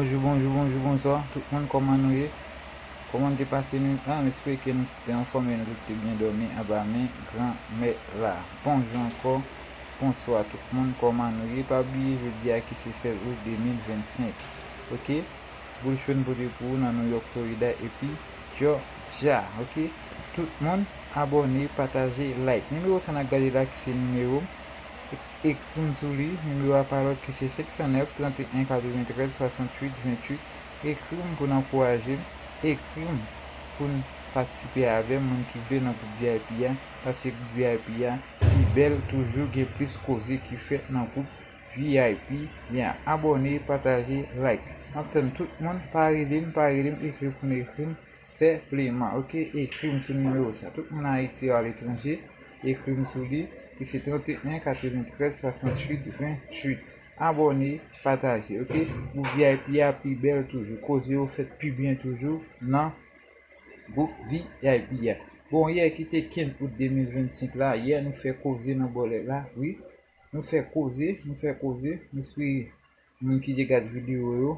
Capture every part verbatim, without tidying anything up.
Bonjou, bonjou, bonjou, bonswa tout moun, kòman nou ye? Kòman nou te pase nwit la? M espere ke nou tout te anfòm e nou tout te byen dòmi anba men Granmèt la. Bonjou ankò, bonswa tout moun, kòman nou ye? Pa bliye jodi a ki se sèz out de mil vennsenk. Oke? Boul cho n pote pou ou nan New York, Florida epi Georgia. Oke? Tout moun, abòne, pataje, like. Nimewo sa n ap gade la ki se nimewo m. Ekri m sou li, nimewo a pa lòt ki se senk san nèf, trant e en, katreventrèz, swasanntuit, venntuit. Ekri m pou n ankouraje m. Ekri m pou n patisipe avè m, moun ki vle nan gwoup V I P a, paske gwoup V I P a pi bèl toujou, gen plis koze ki fèt nan gwoup V I P a. Abòne, pataje, like. M ap tann tout moun, pa rele m, pa rele m, ekri pou n ekri m. Senpleman, oke, ekri m sou nimewo sa. Tout moun Ayiti yo aletranje, ekri m sou li, ki se trant e en, katreventrèz, swasanntuit, venntuit. Abòne, pataje, oke? Gwoup V I P a pi bèl toujou. Koze yo fèt pi byen toujou nan gwoup V I P a. Bon, yè ki te kenz out de mil vennsenk la, yè nou fè koze nan bòlèt la, wi. Nou fè koze, nou fè koze. M espere moun ki te gade videyo yo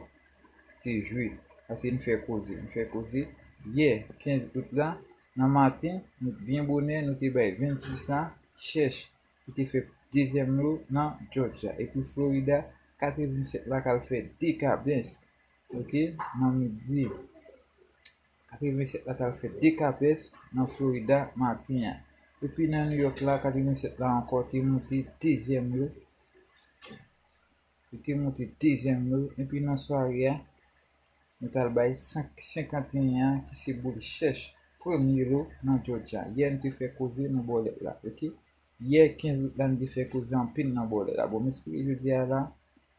te jwe. Paske nou fè koze, nou fè koze. Yè, kenz out la, nan maten, nou byen bonè, nou te bay vennsis la, chèch, ki te fè dezyèm yo nan Georgia. Epi Florida, katrevennsèt la k al fè dekapès. Oke, nan midi. Katrevennsèt la t al fè dekapès nan Florida maten an. Epi nan New York la, katrevennsèt la ankò te monte dezyèm yo. Li te monte dezyèm lo. Epi nan sware a, nou t al bay senk, senkanteyen an, ki se boul chèch premye lo nan Georgia. Yè, nou te fè koze nan bòlèt la, oke? Yè, kenz out la, nou te fè koze anpil nan bòlèt la. Bon, m espere jodi a la,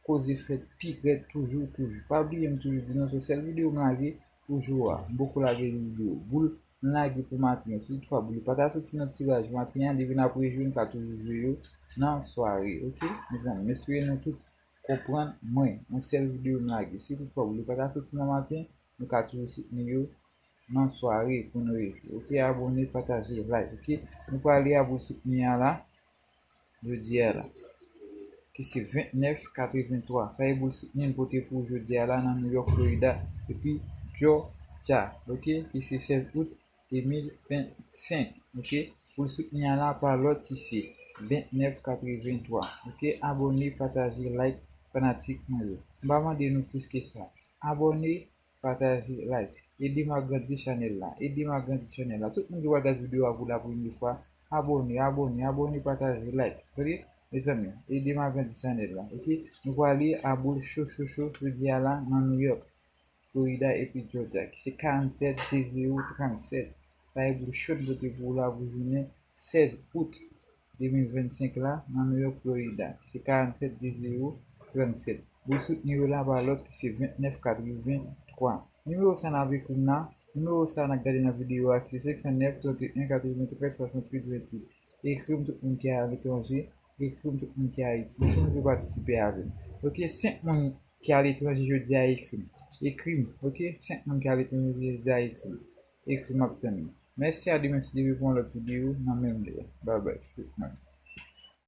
koze fèt pi rèd toujou, toujou. Pa bliye, m toujou di nou, se sèl videyo m lage pou jou a. M poko lage videyo boul, m lage pou maten an. Si toutfwa boul yo pa ta soti nan tiraj maten an, depi n ap rejwe, n ka toujou jwe yo nan sware, oke? Mezanmi, m espere nou tout konprann mwen. Yon sèl videyo m lage. Si toutfwa boul yo pa ta soti nan maten, nou ka toujou soutni yo nan sware pou nou rejwe. Oke, abòne, pataje, like, oke? Nou prale a boul soutni a la, jodi a la, ki se vennèf katrevenntwa. Sa e boul soutni n pote pou jodi a la nan New York, Florida, epi Georgia, oke, ki se sèz out de mil vennsenk, oke? Boul soutni a la pa lòt ki se vennèf katrevenntwa, oke? Abòne, pataje, like, fanatik nou yo. M pa mande nou plis ke sa. Abòne, pataje, like. Ede m agrandi chanèl la. Ede m agrandi chanèl la. Tout moun ki wè dat videyo a pou la premye fwa, abòne, abòne, abòne, pataje, like. Tande? Mezanmi, ede m agrandi chanèl la, oke? Nou prale a boul cho, cho, cho, jodi a la nan New York, Florida epi Georgia, ki se karannsèt de zewo trannsèt. Sa e boul cho n pote pou ou la pou jounen sèz out de mil vennsenk la nan New York, Florida, ki se karannsèt de zewo trannsèt. Boul soutni yo la pa lòt ki se vennèf katrevenntwa. Nimewo sa n ap ekri m nan, nimewo sa n ap gade nan videyo a, se senk san nèf, trant e en, katreventrèz, swasanntuit, venntuit. Ekri m tout moun ki aletranje, ekri m tout moun ki Ayiti, si nou vle patisipe avè m. Oke, senk moun ki aletranje jodi a, ekri m. Ekri m, oke? Senk moun ki aletranje jodi a, ekri m. Ekri m, m ap tann nou. Mèsi, a demen si Dye vle pou yon lòt videyo nan menm lè. Babay tout moun.